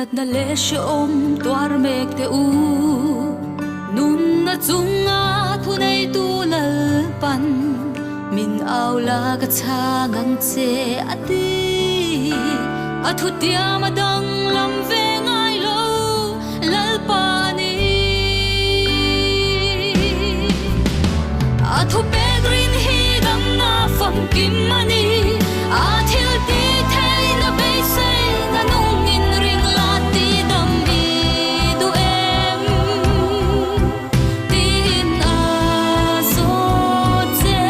Natna leh hrehawm tuar mek teh u. Nunna chunga thuneitu Lalpan min au la ka chhang ang che a ti. A thutiam a danglam ve ngai lo Lalpa a ni. A thupek rin hi damna famkim a ni. A thil ti theihna beiseina nungin ring la ti dam i duh em? Tiin a zawt che.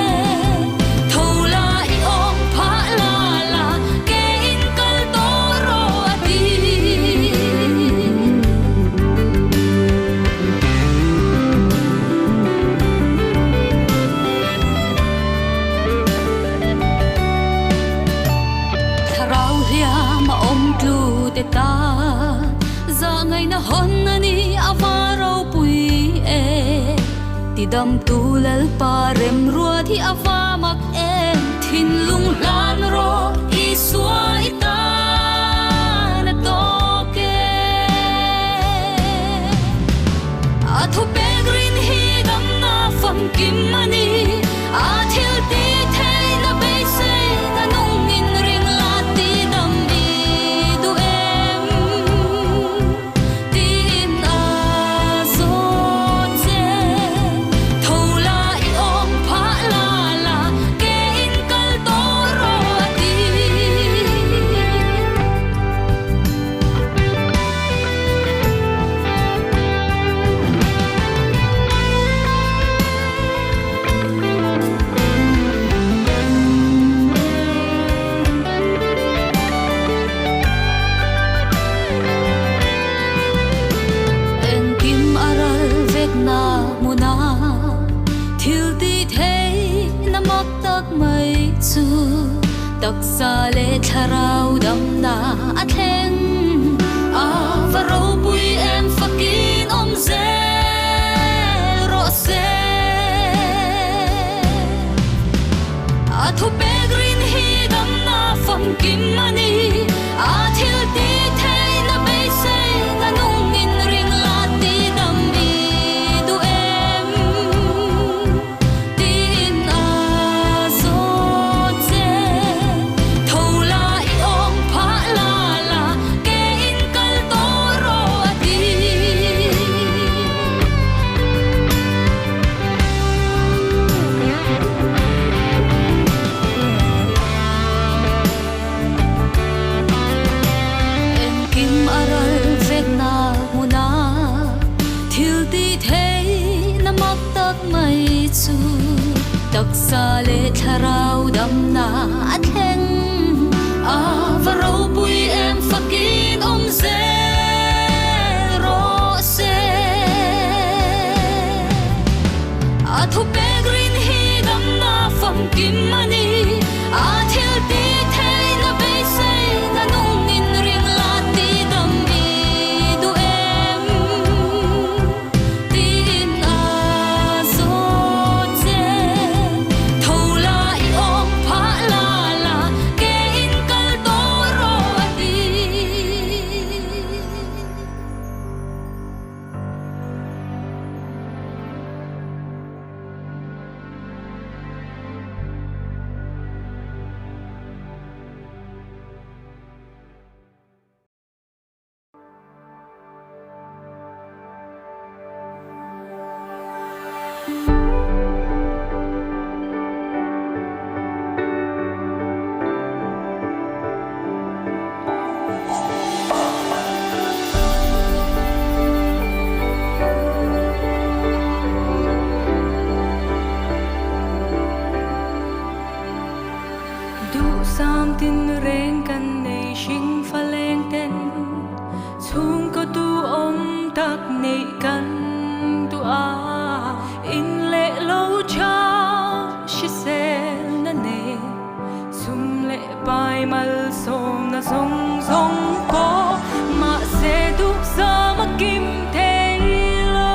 Tho la i awm phah la la, ke in kal tawh rawh a ti. Thlarau hliam a awm tlu te ta, zahngaihna hawn a ni a va ropui e. Tidamtu Lalpa remruat hi a va mak em. Thinlung hlan rawh Isua i tan a tawk e. A thupek rin hi damna famkim a ni. A thil ti theihna beiseina nungin ring la ti dam i duh em? Tiin a zawt che. Tho la i awm phah la la, ke in kal tawh rawh a ti. Engkim a ral vekna hmuna thil ti theihna mak tak mai chu taksa leh thlarau damna a thleng. A va ropui em fakin awm zel rawh se. A thupek rin hi damna famkim a ni. A thil ti theihna beiseina nungin ring la ti dam i duh em? Tiin a zawt che. Tho la i awm phah la la, ke in kal tawh rawh a ti. Engkim a ral vekna hmuna thil ti theihna mak tak mai chu taksa leh thlarau damna a thleng. A va ropui em fakin awm zel rawh se. A thupek rin hi damna famkim a ni. A thil ti theihna beiseina nungin ring la ti dam i duh em? Tiin a zawt che. Tho la i awm phah la la, ke in kal tawh rawh a ti. Duhsam tin reng kan nei hring fa leng ten chhungkaw tu awm tak neih kan duh a, in leh lo tha hriselna nei sum leh pai malsawmna zawng zawng pawh mahse duhsam a kim thei lo.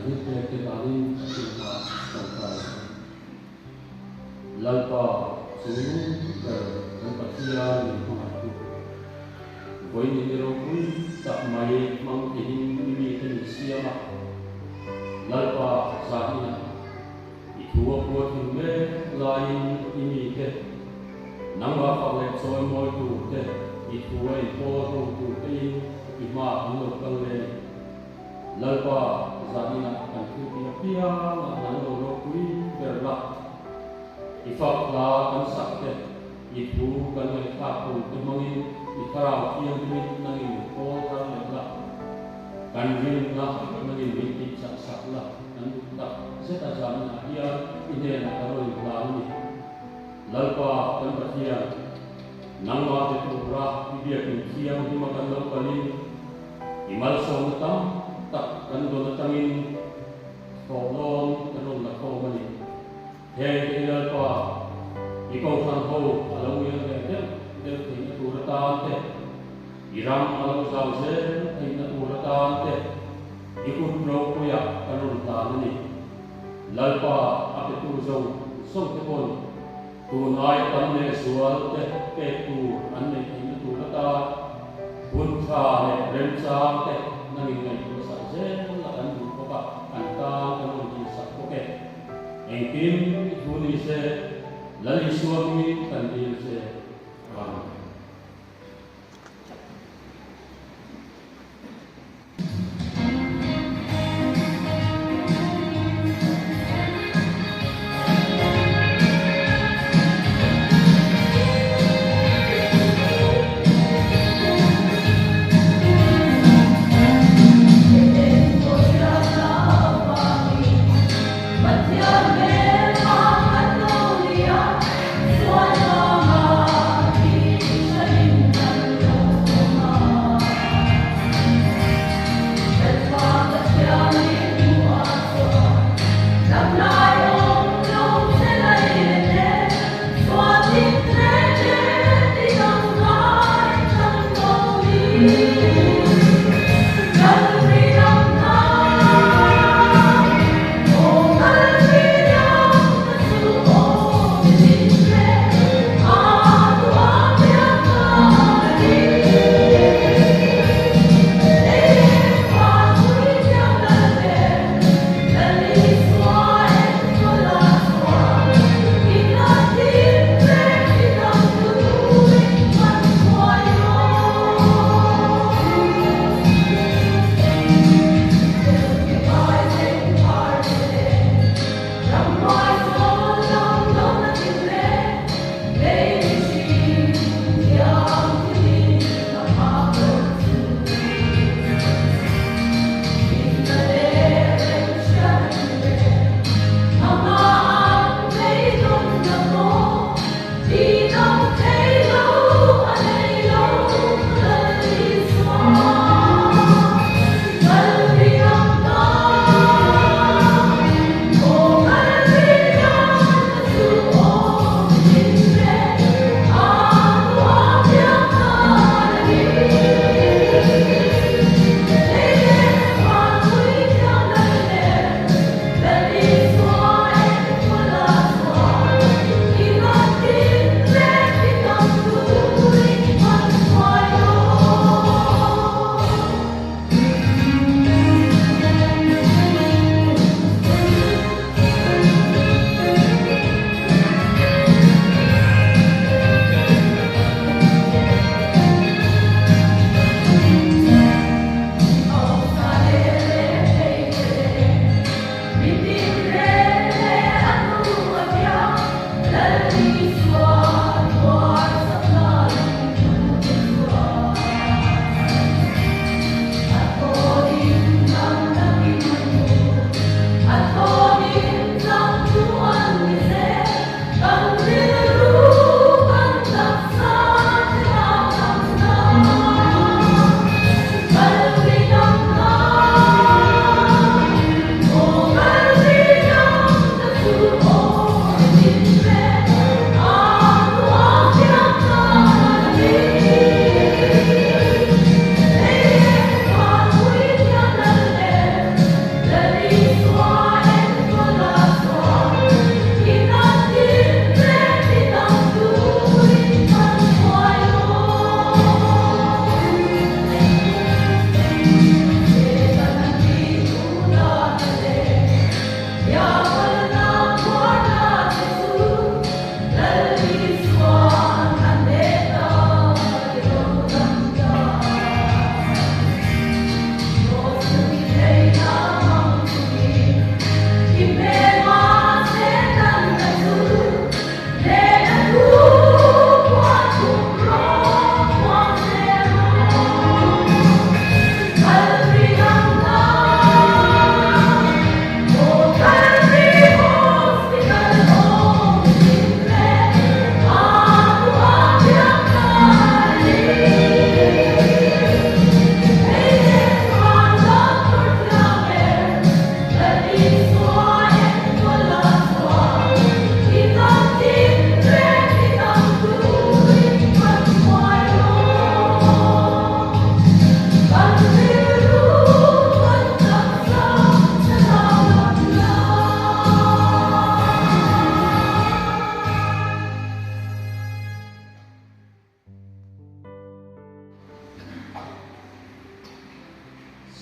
thilpek te danin Pathian hmaah tawngtai ang. Lalpa chungnung ber kan Pathian min hmangaihtu. Vawiin ni ropui tak mai hmang theihin i mite min siam a, Lalpa zaninah i thu a khua thin mek laiin i mite, nangmah fak leh chawi mawi turte, i thu a inpawl ho turtein i hmaah an lo kal le ni. Lalpa zaninah kan thil tih apiangah nang lo ropui ber la, i fak hla kan sak te, i thu kan ngaihthlak tur te hmangin i thlarau thianghlimin nangin min pawl thar leh la, kan rinna nangin min tih chak sak la, kan duh tak zet a zaninah hian i hnenah kan rawn inhlan a ni. Lalpa kan Pathian, nangmah be tura i biakin thianghlima kan lo kalin, I malsawmna tam tak kan dawn atangin thawhlawn kan rawn la khawm a ni. Heng te hi Lalpa, i kohhran ho a lo ngial leh deuh deuh theihna tur atan te, i ram a lo zau zel theihna tur atan te, i kut ropuiah kan rawn hlan a ni. Lalpa a petu zawng zawng te pawn Tun aia tam leh zual te pek tur an neih theihna tur atan hun tha leh remchang te nangin ngaihtuah sak zel la kan duh bawk a, an tan kan rawn dil sak bawk e. Engkim i thu ni se, Lal Isua hmingin kan dil che. Amen.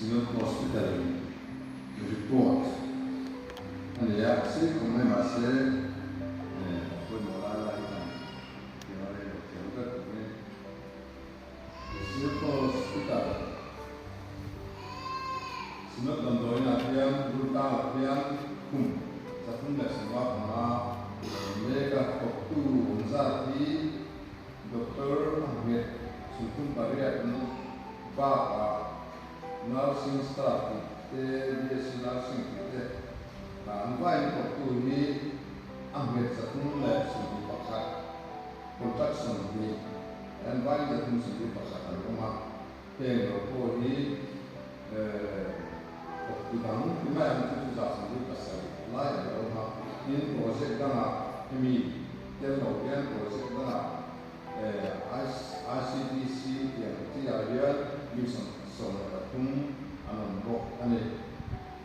Synod Hospital in report a nei a, sei khawp mai mahse a pawimawh lai lai hi kan tia rei lo thiam vek awm e. Synod Hospital Synod damdawiinah hian Rultangah hian khum 375 mek a, thawktu awm zat hi Doctor a nghet 38 bakah Nursing staff tih te, BSc Nursing tih te an vain thawktu hi a nghet 321, contract 20, an vain 321 an awm a, heng lo pawh hi thawktu dang ti mai ang chu chu 27 lai an lo awm a, tin project dangah hemi tel lo hian project dangah ICTC tih ang chi ah hian mi 13 an awm bawk a ni.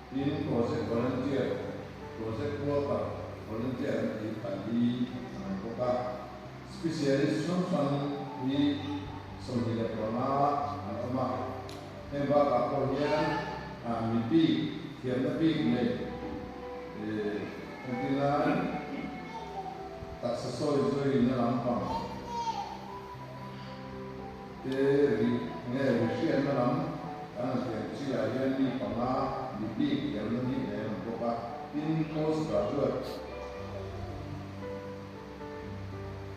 Tin, project volunteer, project worker volunteer an tih pali an awm bawk a. Specialist hrang hrang hi 25 an awm a. Heng bakah pawh hian mi bik, thiamna bik nei entirnan taksa sawi zuina lampang te ri nge ri hriatna lam kan han thiam chi ah hian mi panga mi bik thiamna bik nei an awm bawk a. Tin, post graduate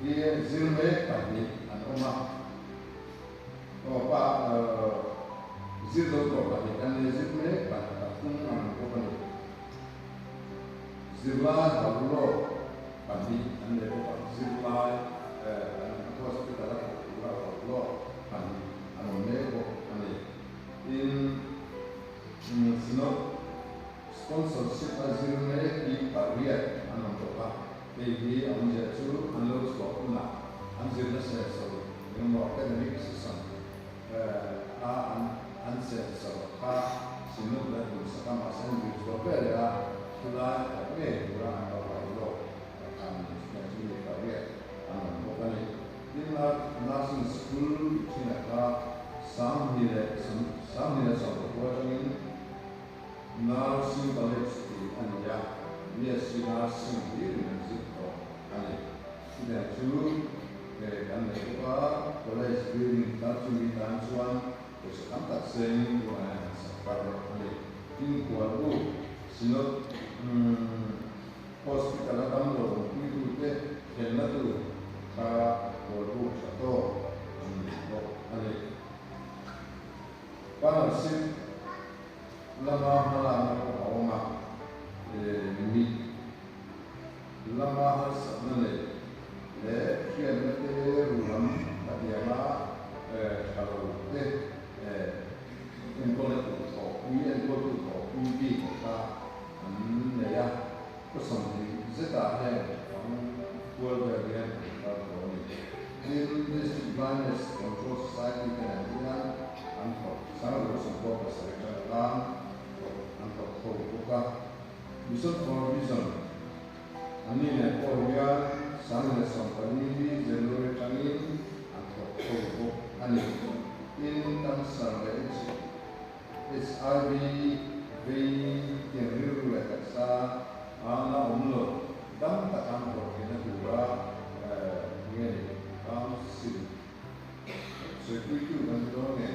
hi zir mek pahnih an awm a. Aw pa zir zo tawh pahnih an nei zir mek pathum an awm bawk a ni. Zirlai hauh lawk pahnih an nei bawk a, zirlai an hospital a thawk tura hauh lawk pahnih an awm mek bawk a ni. Tin, Synod sponsorship a zir mek hi pariat an awm bawk a, hei hi a awmzia chu an lo chhuah hunah an zirna senso engemaw academic session a an senso kha Synod la tum sak a, mahse an zir chhuah ve leh a, thulai thawk ngei tura an lo hauh lawk kha a ni. Chutiang chu mi pariat an awm bawk a ni. Tin, Nursing School tih thinah kha 2019 atangin Nursing College tih a ni a, BSc Nursing hlirin an zir tawh a ni. Chutiang chu kan nei bawk a, College building thar chu mi tan chuan pawisa tam tak sengin tunah hian an sak tar a ni. Tin, Kualbuk Synod Hospital a damlo awmpuitute thenna tur kha Kualbuk tha tawk an nei bawk a ni. Partnership lama hmalakna pawh a awm a, mit lama harsatna nei leh hriatna te ru lam a tianga tha lo te enkawlna tur thawhpui, enkawltu thawhpui bik kha an nei a, khaw 20 zetah heng fang kual vel hian an kal tawh a ni. Tin, District Blindness Control Society te nen hian an thawk sang lo 97 tang tan thawk an thawk tho bawk a. Mission for Vision an ni nen pawh hian 2014 January tangin an thawk tho bawk a ni. Tin, cancer leh HIV vei tiang rilru leh taksa a la awm lo dam tak an thawk theihna tura nge ni council sawipuitu kan ti dawn nge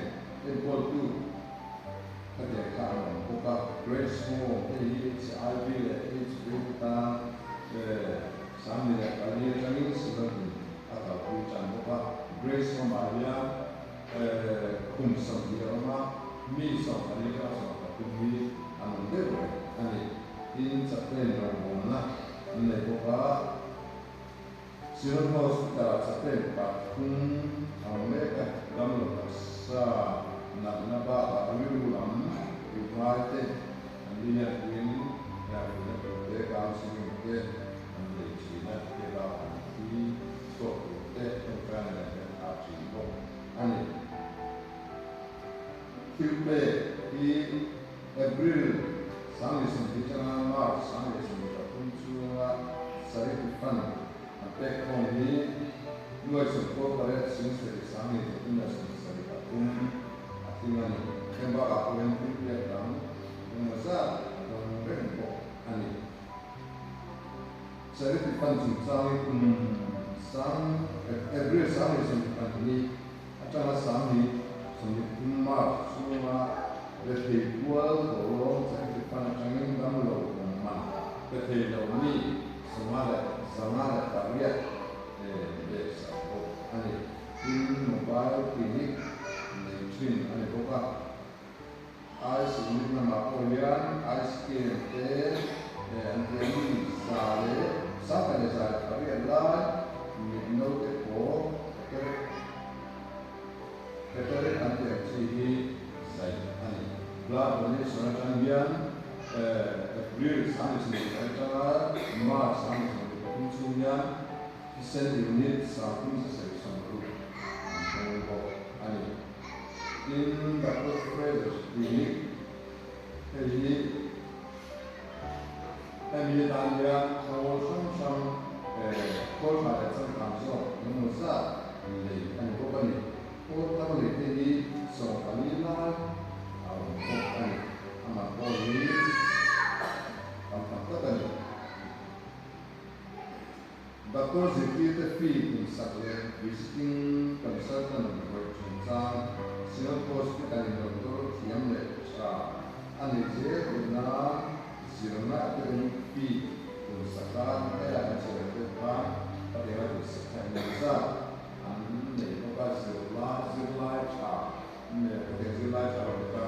enkawltu khatiang kha an awm bawk a. Grace Home hei hi HIV leh aids vei tan 2004 atangin Synod-in a kalpui tan bawk a. Grace Home-ah hian Khum 20 a awm a, mi 14 atanga 13 hi an awm deuh reng a ni. Tin, chaplain rawngbawlna an nei bawk a, Synod Hospital-ah chaplain pathum a awm mek a, damlo taksa natna bakah rilru lam ruhngai te an ni hian puiin fuihna tur te, counselling te an nei thin a, hei bakah an thi chhuak tur te tawngtaina nen hian a thin bawk a ni. Thil pek hi April 2020 atanga March 2023 chhunga Charity Fund an pek khawm hi nuai 98 sing sarih 23 a tling a ni. Heng bakah pawh hian thil Charity Fund chungchangin kum sang April 2022 atanga 2023 March chhunga rethei kual tawlawng Charity Fund atangin damlo awm man pe thei lo mi 508 pek sak bawk a ni. Tin, Mobile Clinic nei thin a ni bawk a. Ice unit lamah pawh hian ice cream te an ti a mi 108 lai mit naute pawh cataract an tih ang chi hi zai a ni. Blood donation atang hian April 2020 atanga March 2023 chhung hian thisen unit 3160 an pawng bawk a ni. Tin, Doctor Fraser Clinic hei hi hemi atan hian khawl hrang hrang khawl tha leh changkang zawk engemaw zat lei a ni bawk a ni. Khawl thar lei te hi 14 lai a awm bawk a ni. Amah pawh hi tam tak tak a ni. Doctor zirtir te fee kum sak leh visiting consultant ruaih chungchang Synod Hospital in doctor thiam leh tha a neih zel theih nan zirna te fee kum saka hela an chhiar te khan khatianga tih sak kha engemaw zat an nei bawk a, zirlai zirlai tha khatiang zirlai tha lo te kha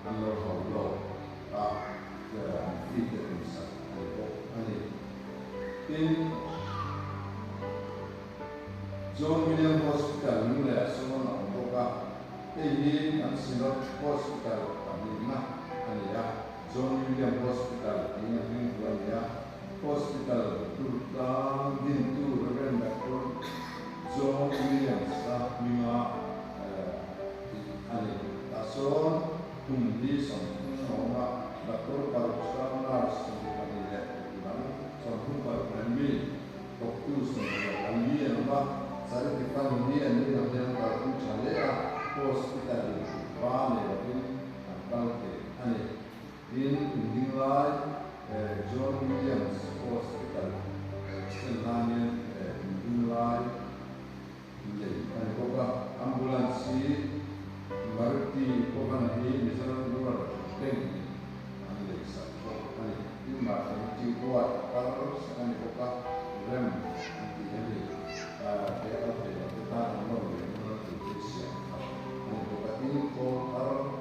an lo hauh lo a, an fee te kum sak a ni bawk a ni. Tin, John William Hospital Lunglei ah sawn a awm bawk a, hei hi kan Synod Hospital pahnihna a ni a, John William Hospital tiin a hming thu a ni a, Hospital Durtlang dintu Rev. Doctor John Williams a hminga tih a ni. Tah sawn kum hi 30 a awm a, Doctor paruk staff nurse 24 leh dang 36 an mi thawktu 24 an awm a, Charity Fund hi an ni ang hian an kalpui tha hle a, hospital in ba nei lovin an kal thei a ni. Tin, in ding lai John Williams Hospital thlen nan hian in ding lai lei a ni bawk a, ambulance hi Maruti Pawan hi Mizoram Rural Bank in an lei sak bawk a ni. Tin, maternity ward kar sak a ni bawk a, rem an tih a ni. He a kal thei lo te tan an nawr leh na tur te siam that a ni bawk a, tin, khawl thar.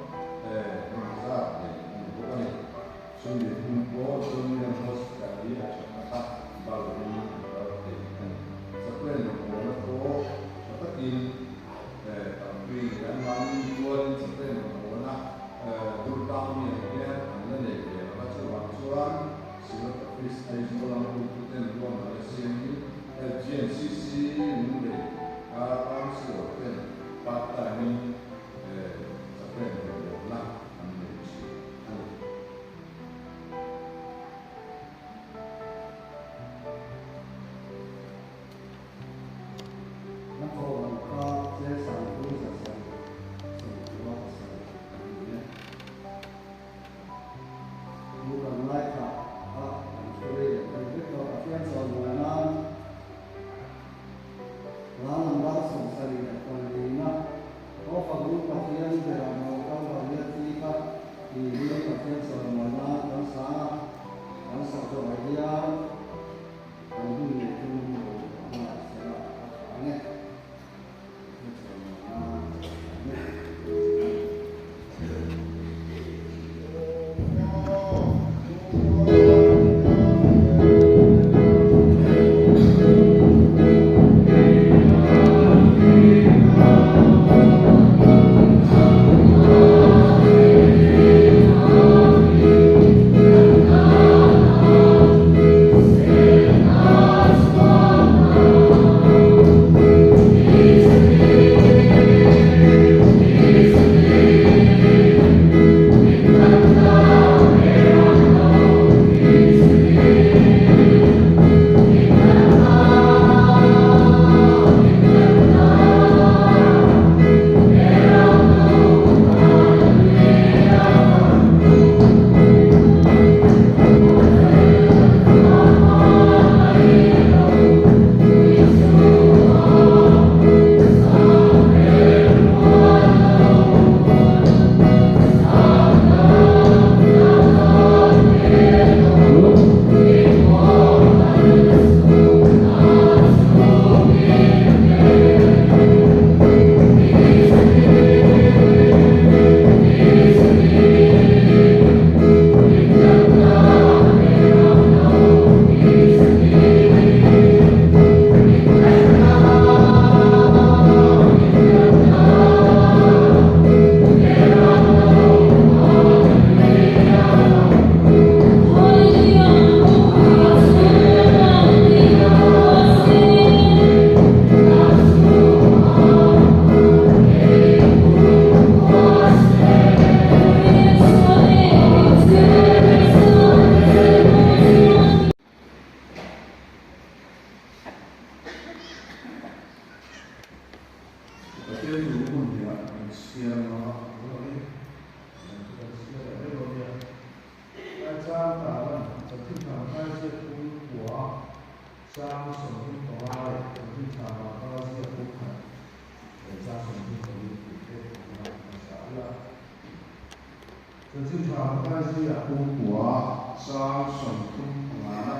Chanchin Tha Mathai ziah pumkua chang 35 na.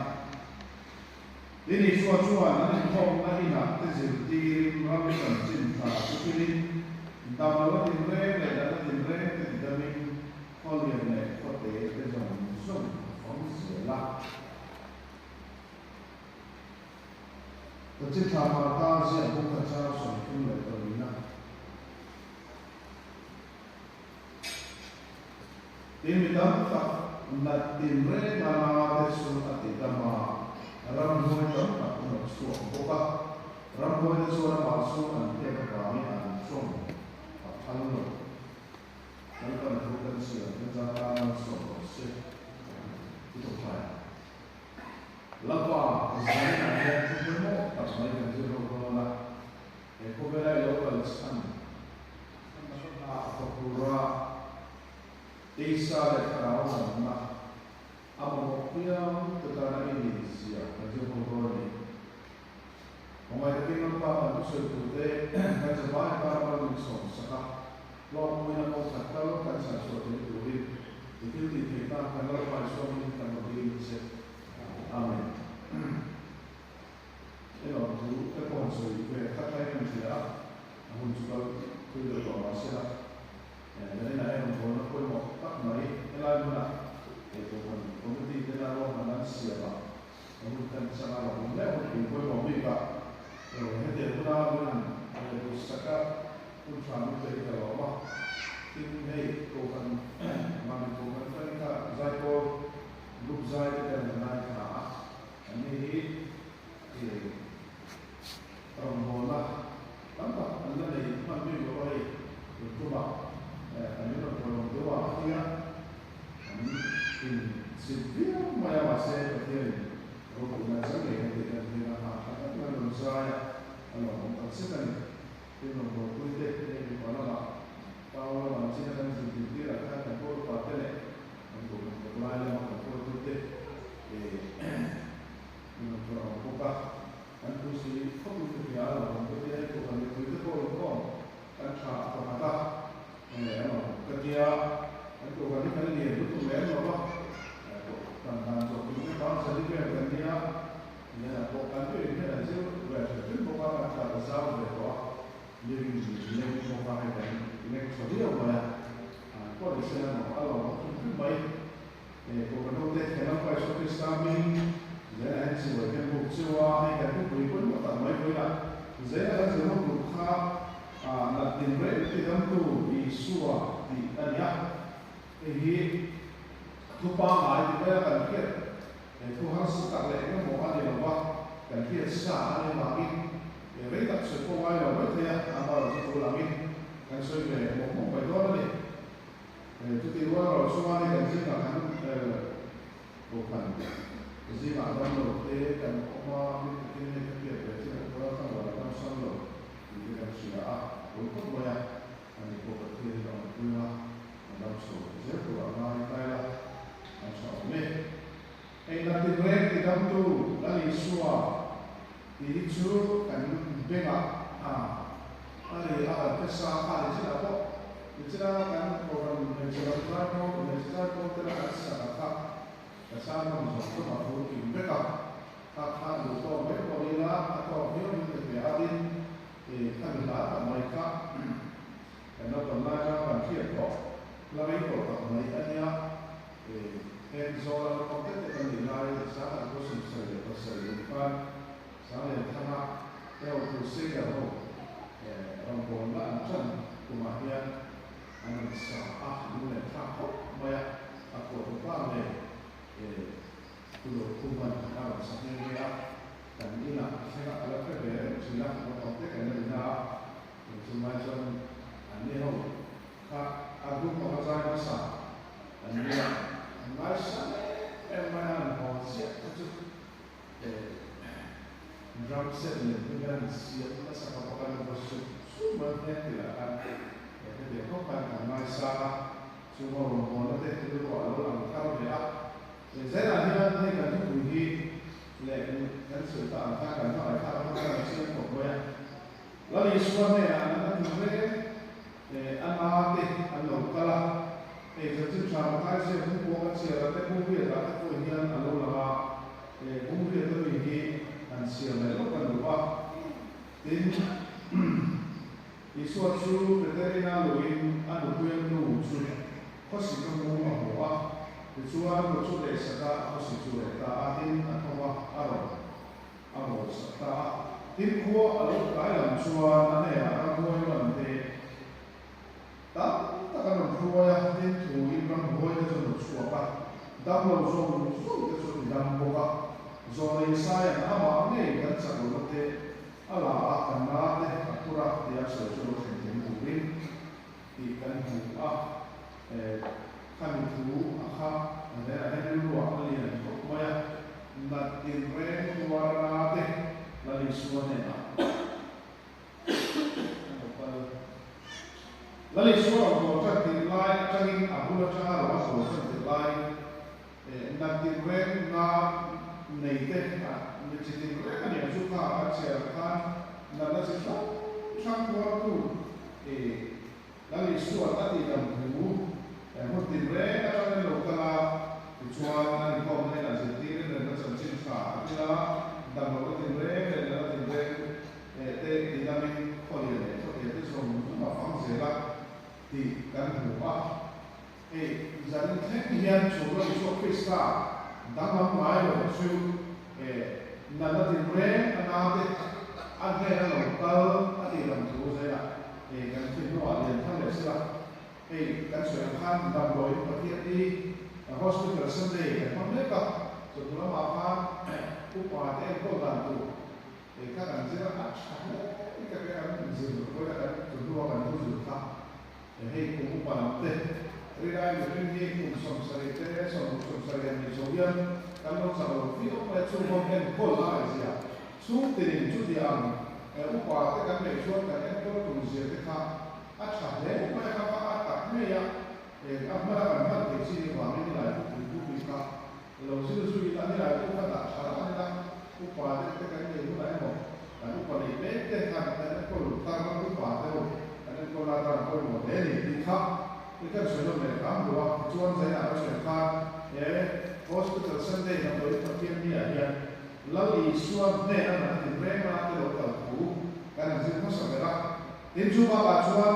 Tin, Isua chuan an inkhawmna inah te zirtirin ram chanchin tha chu hrilhin, dam lo a tinreng leh dan a tinreng te tidamin khaw lian leh khaw te te zawng zawng a fang zel a. Chanchin Tha Marka ziah pumkhat chang 34 na. Tin, mi tam tak nat tinreng a na te chu a ti dam a, ramhnuai tam tak a nawt chhuak bawk a. Ramhnuai te chuan amah chu an hriat avangin an tawng a phal lo. Lalpan thu kan chhiar kan zan tan malsawm rawh se i tawngtai ang. Lalpa, zaninah hian thu pawimawh tak mai kan zir ho dawn a. He khawvela i lo kal chhan hna a thawk tura teisa leh thlarau damna a mamawh piang te tana i nih zia kan zir ho dawn a ni. Khawngaih takin Lalpa kan thusawi turte kan zavai atan ram min sawm sak a, hlawkpuina kawng khat tal kan chhan chhuah theih turin i thil tih theih tan kan Lalpa i sawmin kan rawn dil che. Amen. Erawh chu te pawh han sawi ve khat lai kan hria a, a hun chu kal thui deuh tawh mah se la, Zanina erawh bawlna pawimawh tak mai helai hmuna eitur kan committee tena ruahman an siam a, a hun kan chang a lo awm leh hun pui pawimawh bik a, hetiang huna min han duhsak a, hun tha min pe hi ka lawm a, tin hei kohhran mami kohhran atangin kha zaipawl group zai te kan han ngaithla a. Anni hi rawngbawlna tam tak an la nei hman bik lo a hei, tun tumah an min rawn thawn awm deuh a a tia an inchhip viau mai a, mahse Pathianin ropuina chang ngei kan tih kan hriat a, hah tha takin an rawn zai a, a lawmawm tak zet a ni. Tin rawngbawlpuite hei mipa lamah Paula lam china kan zin din tirah khan kan pawl upa te leh kan duhna kawt lai lama kan hruaitute min rawn thawh ang bawk a, kan thu si khawpin ka hria a lo awm ka tia, hei pawh kan mipuite pawh rawn khawm kan tha a pakhat a, an awm ka tia, kan kohhran hi kan lian lutuk lem lo va, kan dan zawh tum te bang zali vel kan nia, lianah pawh kan tuiin hian an zir ve hrim hrim bawk a, kan tla ta zau ve tawh a. Living leng bawk a hei kan leng tha viau mai a, pawh ni se la a lawm awm hrim hrim mai. Kohhran hote kan lalpa Isua Krista hming Zela hian chibuai kan buk cheu a, hei kan thupui pawimawh tak mai vawilah Zela kan zirho tur kha nat tin reng ti damtu Isua tih a ni a, hei hi thu pangngai ti mai a kan hriat He thu harsa tak leh engemaw a ni lo va, kan hriat sa a ni avangin he rei tak sawi pawh ngai lo mai thei a, amaherawh chu tul angin kan sawi ve mawp mawp mai dawn a ni. Chutih rual erawh chuan hei kan zingah kan kohhran zingah dam lo te kan awm a, mi takin hei ka hriat ve chin a khawl a thlang lo a dam sam lo tih te kan hria a, a pawi khawp mai a, ani pawh Pathianin a awmpui anga a dam chho zel tur a ngai tlai la. An tha awm e. Hei natin reng ti damtu Lal Isua tih hi chu kan bengah a a ri a kan hre sa kha ni chinah pawh nichina kan kohhran hmeichhe lam zai pawl hmeichhe zai pawl tena kan sak a kha ka sa nawm zawng zawng a fur kim vek a kha kha duh tawk mai pawh ni ila a tawk viau in ka hria a tin khami hla tak mai kha kan naupang lai atanga kan hriat tawh hla rei tawh tak mai a nia. Heng zawla naupang te te kan nih lai sang an kawsum sawi leh pasarih awm khan sang leh thanga te ho Crusader ho rawngbawlna an tan kumah hian an rawn sa a, lung leh thlak khawp mai a, a phuahtu pa ngei Tulo Khuman a rawn sa nghe nghe a, kan inah thlengah ka la hre ve reng thin a, naupang te kan la ni na a, chulai chuan an ni ho kha a group anga zai hmasa an nia, an ngaisa em em mai a, an haw chiah te chu drum set lem te hian an siam nasa kha bawk a, an vaw sup sup mai a hnek tih lah khan hetiang khawp khan kan ngaisa a, chung a rawngbawlna te rilruah a lo lang thar ve a. Zelah hian hei kan thupui hi leh kan sawi ta ang khan kan hmangaih thlak atang khan a chiang khawp mai a. Lal Isua hnenah an la tum reng a na te an lo kal a, hei chanchin tha te bung riatah te pawh hian a lo lang a, bung riat ami hi han chhiar leh lawk a duh a. Tin, Isua chu Peterina luin a nupuia nu chu khawsik a mu a hmu a, tichuan kut chu lehsak a, a khawsik chu reh ta a, tin a tho a, a rawn a bawlsak ta a. Tin, khua a lo tlai lam chuan a hnenah ramhuai man te tam tak an rawn hruai a, tin thuin ramhuai te chu an rawn chhuak a, damlo zawng zawng te chu a ti dam bawk a. Zawnei Isaia'n amah ngei kan chak lohna te a la a, kan na te a phur a tia sawi chu lo thlen thei turin tih kan hmu a. Khami thu a kha zel a hian rilruah a lian khawp mai a, nat tinreng tuar na te Lal Isua hnenah an lo kal. Lal Isua rawn haw tan tirh lai atangin a bul atanga rawn a haw tan tirh lai nat tinreng na nei te mi chi tinreng a niang chu kha kan chhiar ang khan natna chi hrang hrang tuartu Lal Isua'n a tihdam thu hmun tinreng atangin lo kal a, tichuan an inkhawmna inah zirtirin remna chanchin tha a bil a, damlohna tinreng leh natna tinreng te tidamin khawlian leh khawte te zawng zawng a fang zel a tih kan hmu a. Hei zanin thleng hian chu Lal Isua Krista danglam ngai lo chu natna tinreng a nate a hnena lo kal a tihdam thu zaiah Hei kan thi hnuah lian thar leh sela, hei kan sawi ang khan damdawiin Pathian hi Hospital Sunday kan hmang mek a, chawhnu lamah khan upa te enkawl dan tur hei kha kan zir a, a tha hle ka tia kan zir vawiin a kan chawhnu a kan thu zir kha hei kum upa lam te rilai mihring hi kum 70 te 60 70 an nih chho hian kan lo chak lo viau mai a, chungawm enkawl a ngaihzia Chhung tinin chutiang upa te kan neih chuan kan enkawl tur zia te kha a tha hle mai a, kha kha a tak ngei a, a hmana kan hman theih chin avangin nilai chu pui pui pui kha lo zir zui ila, nilai chu kha dah tha rah ila, upa te te kan neih hunah emaw kan upa neih mek te khan kan enkawl tar upa te ho kan enkawl lai tan a pawimawh hle a ni tih kha i kan sawi nawn leh hram duh a, tichuan zainah ka sawi khan he Hospital Sunday damdawi Pathian ni ah hian Lal Isua hnena nat tinreng a te lo kal thu kan han zir hmasa ber a. Tin, chu bakah chuan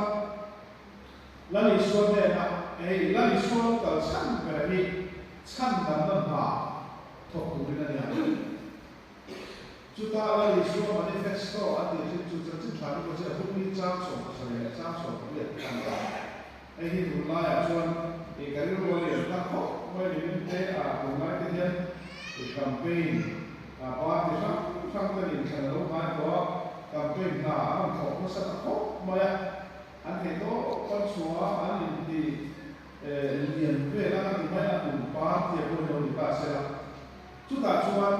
Lal Isua hnena hei Lal Isua lo kal chhan ber hi chhan damna hna thawk turin a ni ang. Chuta Lal Isua manifesto a tih thin chu chanchin tha ni pawh chu a bukni chang 17 leh chang 18 a ni a. Hei hi tunlaiah chuan i ka rilru a lian tak khawp mai ni min te a, tunlai te hian i campaign a party hrang hrang ten inthlan a lo ngai tawh a, campaign hna an rawn thawk nasa ta khawp mai a, an thei tawp an chhuah a, an inti lian vel a ka ti mai a, tun party a pawh hi lo ni ta se la, chutah chuan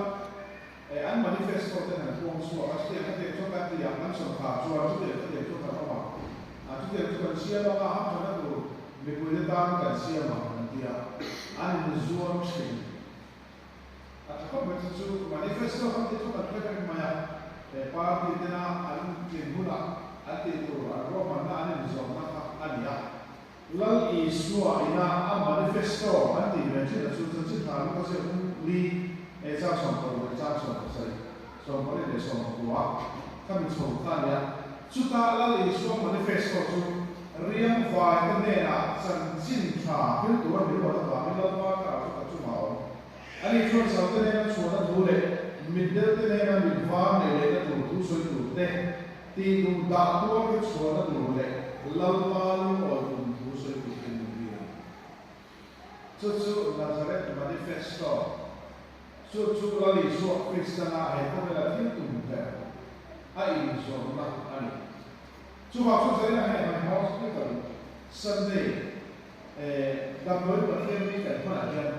an manifesto ten an puang chhuak a, chutiang khatiang chuan kan ti ang, kan sawrkar chuan chutiang khatiang chuan kan awm ang, a chutiang chu kan siam ang a, hamthatna tur mipuite tan kan siam ang an ti a, an inzuam thin. A tha khawp mai chu chu manifesto kan tih chu kan hre vek mai a, he party tena an tlin hunah an tih tur an ruahmanna an inzawmna kha a ni a. Lal Isua ina a manifesto an tih ve thin a chu chanchin tha luka ziak hung li e chang 16 leh chang 17, 18 leh 19 khami chho kha a ni a. Chuta Lal Isua manifesto chu riang vai te hnenah chanchin tha thil tur a min ruat avangin Lalpa thlarau chu ka chungah a awm. Ani chuan saute hnena chhuahna thu leh mitdel te hnena mit var nei lehna tur thu sawi tur te, Tih duh dah tuar te chhuahna tur leh Lalpa lungawi kum thu sawi tur te min tir a ni. Chu chu Nazareth Manifesto, chu chu Lal Isua Kristana he khawvela thil tum ber a inzawrhna a ni. Chuvang chu Zarina hei han Hospital Sunday damdawi Pathian ni kan hmanah hian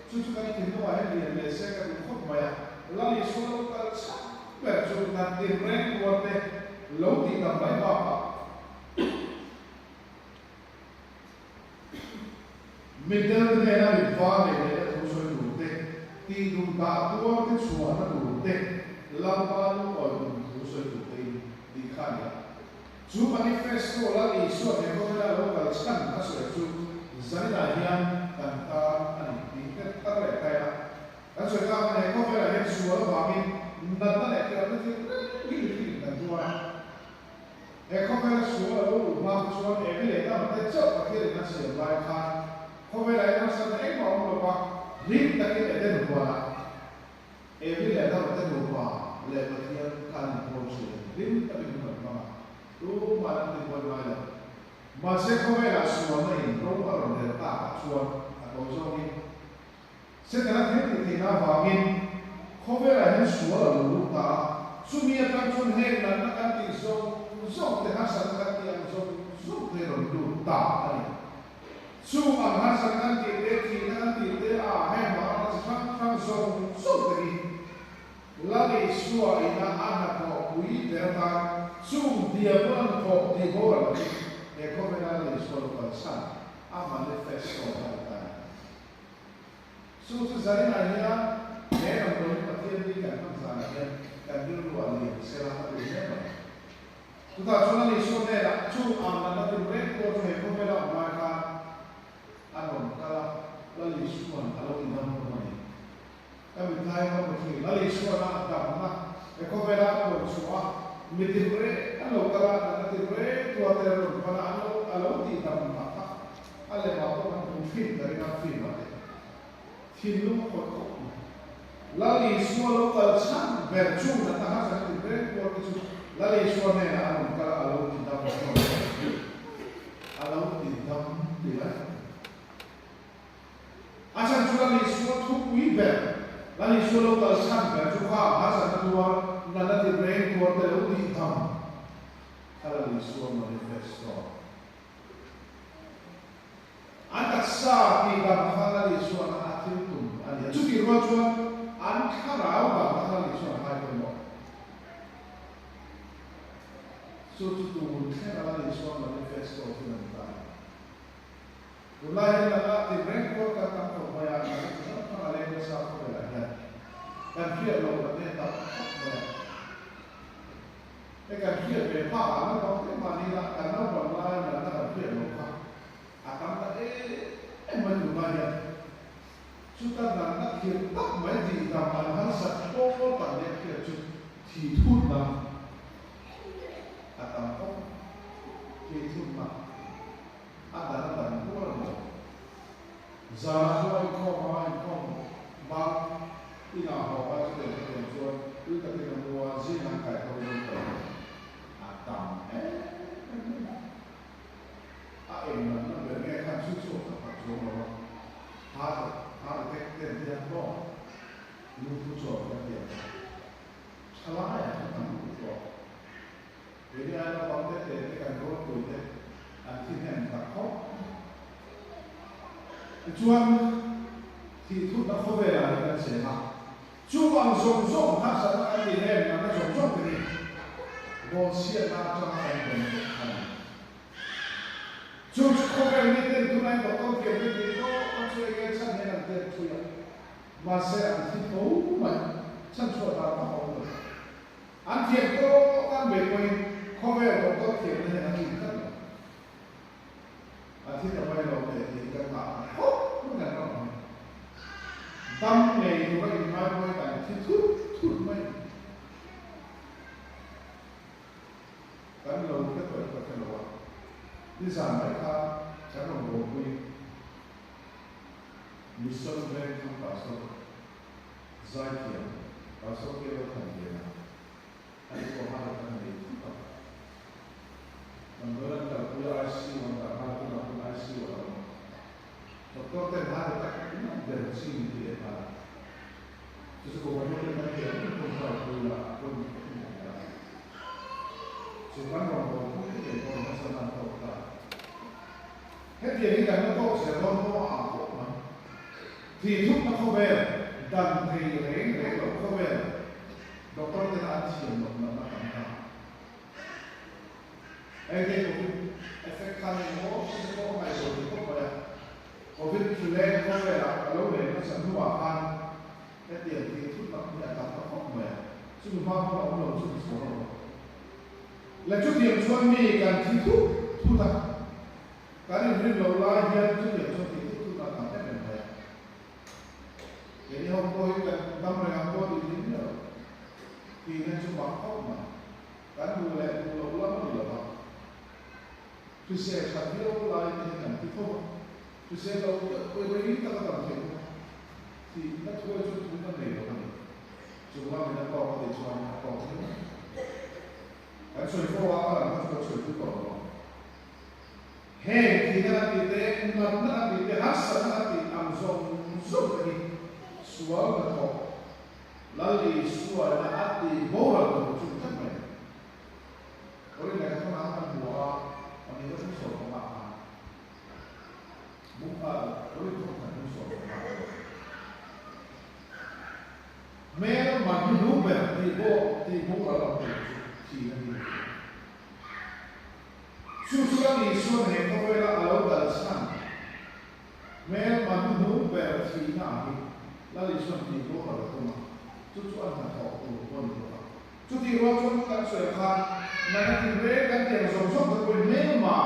chu chu kan thinlungah hian lian leh se ka duh khawp mai a, Lal Isua lo kal chhan ber chu nat tinreng tuar te lo tih dam mai bakah mitdel te hnena mit var nei lehna thu sawi tur te, tih duh dah tuar te chhuahna tur te, Lalpa lungawi tum thu sawi tur te in tih kha a ni a. Chu manifesto Lal Isua he khawvela lo kal chhan a sawi chu zaninah hian kan tan a ni tih vek. chuan Evi leh Adama te chauh Pathianin a siam lai khan khawvelah hian harsatna engmah a awm lo va, hlim takin Eden huanah Evi leh Adama te nupa leh Pathian kha an inpawl thin a ni. Hlim takin hun an hmang a, tumah an tibuai ngai lo. Mahse khawvelah sualna in ro a rawn rel takah chuan a to zawngin Setana thil tih theihna avangin khawvelah hian sual a lo lut ta a, chumi atang chuan heng natna kan tih zawng zawng te, harsatna kan tih ang zawng zawng te rawn lut ta a ni. Chung ang harsatna kan tih te, thihna kan tih te, a heng vanga chi hrang hrang zawng zawng te hi Lal Isua ina a hnathawh pui ber atan chung diabola hnathawh tih boral hi he khawvela Lal Isua lo kalsan a manifesto a ni ta a ni. Chu chu zainah hian he damdawiin Pathian ni kan hman zanah hian kan rilru a lian sela a duh hle mai. Chutah chuan Lal Isua hnenah chung ang natna tin reng pawh chu he khawvela awm lai khan a rawn kal a, Lal Isua'n a lo tidam hlawm a ni. Ka mithlai ka hmu thin. Lal Isuana a damna he khawvela a puan chhuah a, mi tin reng an lo kal a, natna tin reng tua te rawn pan a, an lo a lo tih dam na kha a lemah pawh kan hmu thin ka ring a, film ah te. Thinlung a khawih khawp mai. Lal Isua lo kal chhan ber chu natna harsatna tin reng tuar te chu Lal Isua hnenah a rawn kal a, a lo ti dam hlawm a lo ti dam ti mai. A chhan chu Lal Isua thupui ber, Lal Isua lo kal chhan ber chu kha harsatna tuar, natna tin reng tuar te lo tih tham kha Lal Isua manifesto. An taksa tih dam kha Lal Isuana a thil tum a ni a, chutih rual chuan an thlarau damna kha Lal Isuan a ngai pawimawh. Chu chu tun thlenga Lal Isua manifesto chu a ni ta a ni. Tunlai hian laka tin reng pawh kan tam khawp mai a, nang chu hrang hrang a leng nasa khawvelah hian kan hriat loh kan nei tak khawp mai a. Hei kan hriat ve phak ah naupang te mahni lah kan naupan lai natna kan hriat loh kha a tam ta em em mai tunlai hian. Chuta natna khirh tak mai tihdam an harsat pawl tak leh hriat chu thi thutna a tam khawp mai. Thi thutna. A dan a dan kual a ni. Zanah chu a inkhawm a, inkhawm bang inah haw a chutiang chutiang chuan tui takin a mu a, zing an kai tho zo ta lo. A tam em em mai a. A eng natna ber nge khan chhui chhuak tak tak chuang lo a, heart heart attack ten hian maw lungphu chawl kan ti ang kha thalaiah khan tam lutuk tawh. Keini ai naupang te te te kan rualpui te an thi hnem tak khawp mai. Tichuan, thihthutna khawvelah hi kan cheng a, chuvang zawng zawng harsatna kan tih em natna zawng zawng te hi bawlchhiatna atanga kan dawn vek a ni. Chu chu khawvel mi ten tunai doctor thiam te tih tawp a chu enge chhan hian an tet thui a, mahse an thi tho mai, chhanchhuah dan vak a awm lo. An thiam tawk an bei pawhin khawvel doctor thiamna hian a tlin tlat lo. A thi ta mai lo teh tih hi kan nghah ta khawp mai kan ram hi. Dam ngei tura inngai pawhin kan thi thut thut mai. Kan lo hre tawh em ka hre lo a, nizan mai kha kan rawn bawlpui Mission Veng thlang pastor Zaithiam, Pastor Kelo Thanliana, a ni pawh hman atang a nei thut a. Damdawi an kalpui a, ICU an dah nghal tunah pawn ICU a lo awm a. Doctor ten heart attack ringawt ber chi min ti leh nghal a. Chu chu kum atang ten kan thiam em pawn hruaipui la a pawimawh takin a hria a. Chu kan rawngbâwl pui te ngei pawhin harsatna an tawk ta. Hetiang hi kan la tawk zel dawn pawh a ang khawp mai. Thihthupna khawvel, dan thei reng reng loh khawvel, doctor tena an thiam loh natna tam ta. Hei te Covid effect khan engemaw hre pawh a ngaihtuah thei khawp mai a. Covid hrileng khawvelah a lo leng nasa hnuah khan hetiang thihthupna hi a tam ta khawp mai a. Chumi hma pawn a awm lo chu ni chhuang lo a. Le chutiang chuan mi kan thi thut thut a, kan inrin loh lai hian chutiang chuan thi thut thut a tam em em mai a. Keini ho pawh hi kan dam reng ang pawh tih thei miah lo. Tihna chu mak khawp mai. Kan duh leh duh loh lam a ni lo va. Hrisel. Hrisel lo deuh pawhin rei tak a dam theih bawk a, thihna thuai chu thu kan nei lo a ni. Chung lamin a tawk a tih chuan a tawk mai mai. Kan sawi fo a, a lang kha chu kan sawi pui tawh lo ang. Heng thihna kan tih te, natna kan tih te, harsatna kan tih ang zawng zawng te hi sual hnathawh Lal Isuaina a tih boral tur chu ni tlat mai. Korin lehkha thawna kan hmu a, pahnih na thum 15 khan bung a Korin thawm khat thum 15 khan hmel man hi hnu ber tih pawh tih boral ang tur chu thihna hi a ni. Chu chu Lal Isuan he khawvela a lo kal chhan hmel man hnu ber thihna hi Lal Isuan tih boral a tum a, chu chu a hnathawh tur pawh a ni bawk a. Chutih rual chuan kan sawi khan nana ti reng kan tiang zawng zawng te pawhin hmelma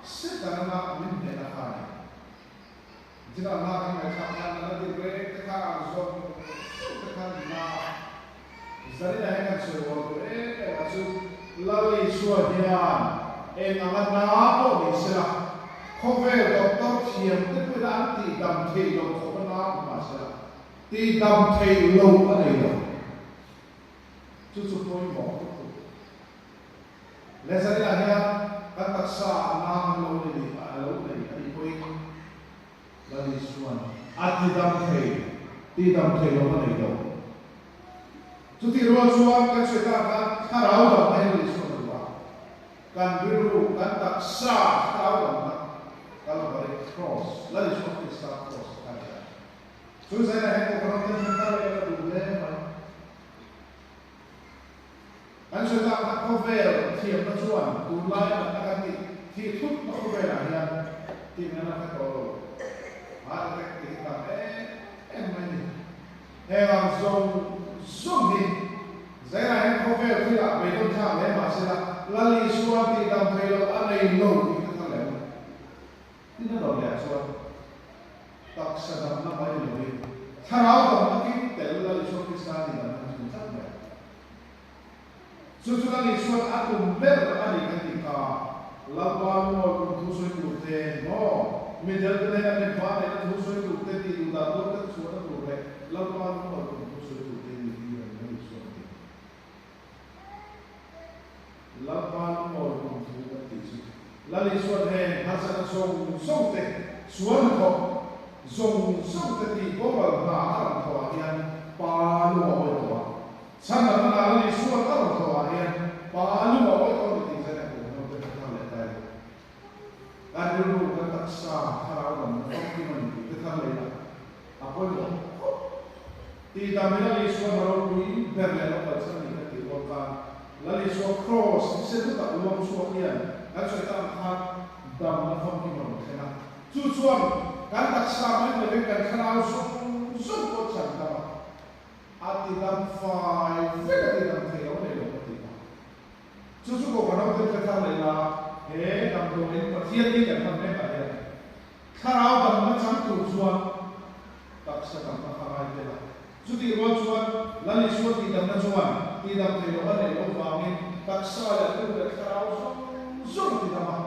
Satan anga min hnehna kha a ni. Chutah hla kan ngaihthlak khan nana ti reng te kha ang zawng zawng te khan na Zarina hian kan sawi rual tur em em a chu Lal Isua hian eng anga na pawh ni sela khawvel doctor thiam te pawhin an tihdam theih loh khawp a na awm mahsela tihdam theih loh a nei lo. Chu chu pawimawh lutuk. Lezarina hian kan taksa ah nang an lo nei nih a lo nei a nih pawhin Lal Isuan a tidam thei, tidam thei lo a nei lo. Chutih rual chuan kan sawi tak khan thlarau damna hi Lal Isuan a duh a, kan rilru, kan taksa thlarau damna Kalvari Cross, Lal Isua Krista Cross a ni a. Chu zaina hian Kohhran ten hre thar leh a duh hle mai. Kan sawi tak kha khawvel thiamna chuan tunlai natna kan tih thih thutna khawvelah hian tihna na hre tawh lo. Heart attack tih hi tam em em mai a ni. Heng ang zawng zawng hi zainah hian khawvel thilah beidawn thlak hle mahsela Lal Isua tihdam thei loh a nei lo tih ka thar leh a ni. Tin a dam leh chuan taksa damna mai ni lovin thlarau damna king tel Lal Isua Krista ni damna hi chu ni tlat mai. Chu chu Lal Isuan a tum ber a ni kan tih kha Lalpa lungawi kum thu sawi tur te maw midel te hnena mi hma neihna thu sawi tur te tih duh dan tuar te chhuahna tur leh Lalpa lungawi kum thu sawi tur te ni tir a ni Lal Isuan a ti. Lalpa lungawi kum thu kan tih chu Lal Isuan heng harsatna zawng zawng te, sual hnathawk zawng zawng te tih boral hna a rawn thawhah hian Pa lungawi tawh a. Chhan lamna hna Lal Isuan a rawn thawhah hian Pa lungawi tawh a ni tih zaina kum hnam te thar leh ta ila. Kan rilru, kan taksa, thlarau lamna famkim a ni tih te thar leh ila a pawimawh khawp. Tihdam hi Lal Isua hna ropui ber leh lo kal chhan a ni kan tih rual khan Lal Isua Kraws thisen hlu tak luang chhuak hian kan sawi tak ang khan damna famkim a rawn thlen a. Chu chuan kan taksa mai lovin kan thlarau zawng zawng pawh chhan dam a, a tidam fai vek a tidam thei lo nei lo ka ti ta. Chu chu Kohhran hoten hre thar leh la, he damdawiin Pathian hi kan hman mek ah hian Thlarau damna chang tur chuan taksa damna kha ngai tel a. Chutih rual chuan Lal Isua tihdamna chuan tihdam thei loh a neih loh vangin taksa leh rilru leh thlarau zawng zawng a tidam a.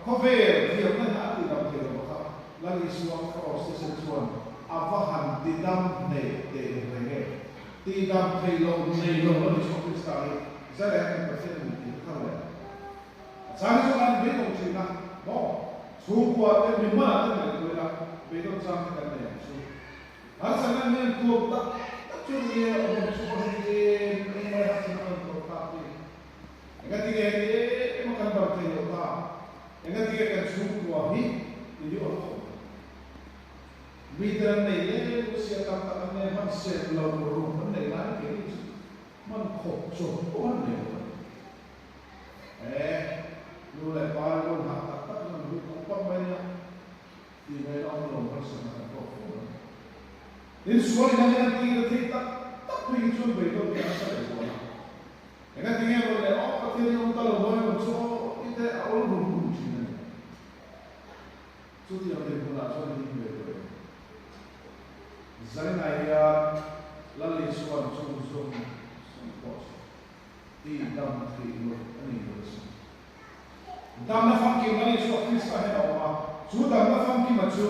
Khawvel thiamna hna a tihdam thei lo bawk a. Lal Isua Kraws te sen chuan a va han tidam hneh teh reng e. Tihdam thei loh nei lo Lal Isua Krista hi zai hian Pathian a ni tih ka thar leh. A chang hi chuan an beidawng thin a, maw? Chhungkua te, mi hmanah te ngaihtuah ila, beidawn chang te kan nei ang chu. Harsatna hian tuam tak tak chu ni e, awm chu pawh hei em em mai harsatna kan tuam tak hi. Engatinge heti em em a kan dam thei loh ta? Engatinge kan chhungkua hi ti hi awm khawp mai. Mite an nei leng sia tam tak an nei hman sep lo rum an nei lai kei ni chu hman khawp chawp pawh an nei lo a ni. He nu leh pa rilru hah tak tak in an lut pawp pawp mai nia tih ngaihna awm lo harsatna kan tawk fo mai. Tin, sual in an en tir a thei tak tak phei hi chuan beidawn hi a nasa leh zual a. Engati nge rawn leh aw Pathian in awm ta lo mawi rawn chu aw i te a awl rum rum thin a ni. Chutiang dinhmunah chuan i ding ve tawh em? Zainai hian Lal Isua'n chung zawng zawng pawh chu Tih dam theih loh a ni lo asin. Damna famkim a Isua Krista hian a awm a, chu damna famkima chu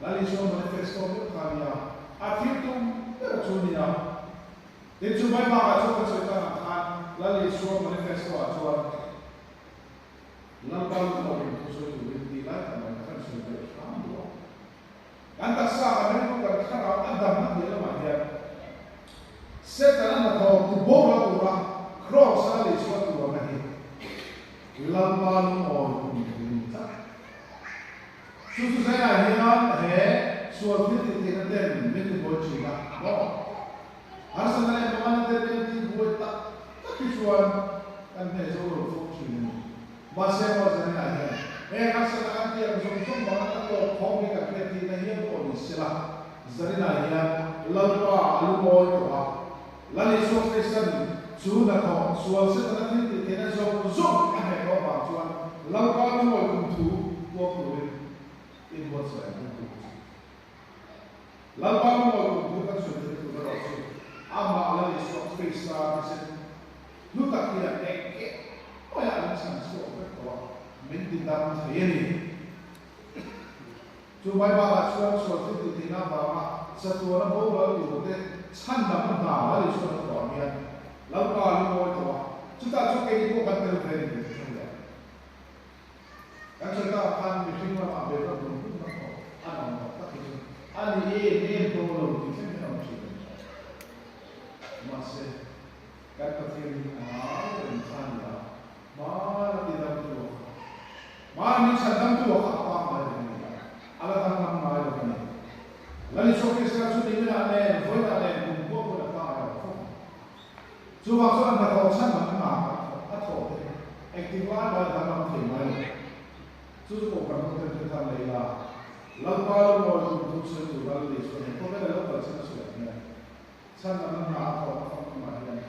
Lal Isua manifesto meuh kha a nia, a thil tum ber chu a nia. Tin, chu mai bakah chuan kan sawi tak ang khan Lal Isua manifesto ah chuan Lalpa lungawhin thu sawi turin tih lai tak mai kha kan sawi belh hram duh a. Kan taksa kan rilru kan thlarau a damna piah lamah hian Setana hnathawk ti boral tura Kraws a Lal Isua tuarna hi Lalpa lungawi kum thu ni tlat. Chu chu zaiah hian he sual thil tih theihna ten min ti buai thin a maw? Harsatna leh manganna ten min ti buai tak tak hi chuan kan hneh zo lo fo thin a ni. Mahse maw zaninah hian heng harsatna kan tih ang zawng zawng manganna tawp khawm hi kan hriat tihna hial pawh ni sela, zaninah hian Lalpa a lungawi tawh a, Lal Isua Kristan chu hnathawh sual setana thil tih theihna zawng zawng a hneh tawh avang chuan Lalpa lungawi kum thu puak turin inbuatsaih an tum tum a. Lalpa lungawi kum thu kan sawi theih tur erawh chu amah Lal Isua Krista thisen hlu tak hian engkim maiah min chhan chhuak vek tawh a, min ti dam thei a ni. Chu mai bakah chuan sual thil tih theihna avanga chatuana boral turte chhandamna hna Lal Isuan a thuah hian Lalpa lungawi tawh a, chutah chuan keini pawh kan tel ve ni tih chu hria. Kan sawi takah khan mihring lamah bel a bun bun na pawh an awm tak tak hi chu a ni em em dawn lo tih thleng hian a awm thin a ni. Mahse, kan Pathian hi a ngai reng kha a ni a, hmana ti damtu a kha, hmana min chhan damtu a kha a pangngai reng a ni a, a la danglam ngai lo a ni. Lal Isua Krista chu niminah nen, vawiinah nen kum kuah pawn a pangngai lo fawk a. Chuvang chuan a hnathawh chhan lam hna a thawh te hi engtik lai lai danglam thei ngai lo. Chu chu pawh kan hotel te khan lei la, Lalpa lo ngawi tum thu sawi tur Lal lei chuan he khawvel a lo kal chhan a sawi ang hian chhan lam hna a thawh na famkimah hian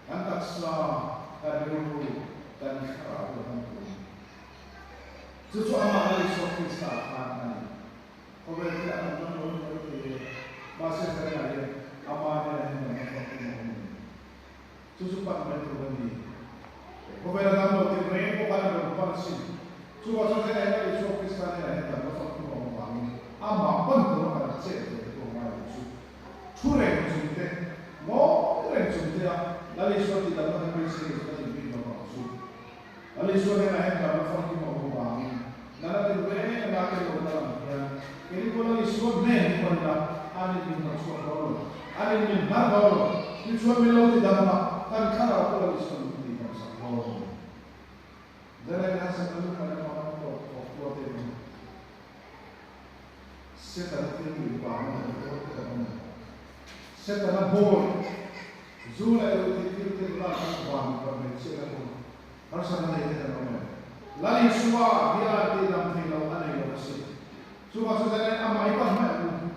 kan taksa, kan rilru, kan thlarau lo dam tur a ni. Chu chu amah Lal Isua Krista khan a ni. Khawvel thil a kan dam lo ni mai thei e, mahse Zarina hian ama hnenah hian dam a famkim a awm a ni. Chu chu pan mai tur a ni. Khawvel a dam lo tih reng pawh khan a rawn pan asin. Chuvang chuan Zarina hian a Isua Krista hnenah hian dam a famkim a awm avangin amah pan tura kan chet ve te pawh ngai lo chu. Thu reng chung te, ngawi reng chung te a Lal Isua tih damna kan beisei lo chu kan inbik lo vang chu. Lal Isua hnenah hian damna famkim a awm avangin nana tin reng a nate lo na lam hian keini pawh Lal Isua hnen hi pan ila an in min hnawhchhuak dawn lo, an in min hnar dawn lo, tichuan min lo ti dam a, kan thlarau pawh Lal Isua min ti dam sak dawn a ni. Zalai harsatna lungman emaw an tawp thawk tuar te awm. Setana thil tih vang a ni tawh te kan awm. Setana bawi, zu leh ruh tih thil te nula kan van mipa hmeichhia kan awm. Harsatna nei te kan awm em? Lal Isua hian tihdam thei lo a nei lo asin. Chuvang chu zalen amah hi pan hmaih ang u.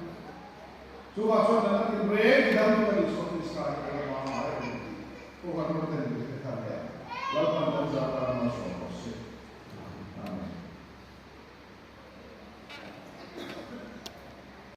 Chuvang chuan kan la tin reng tidam tu Lal Isua Krista hi a la pangngai reng tih pawh kan rawn ten ve te kha nia. Lalpan kan zah tan malsawm rawh se.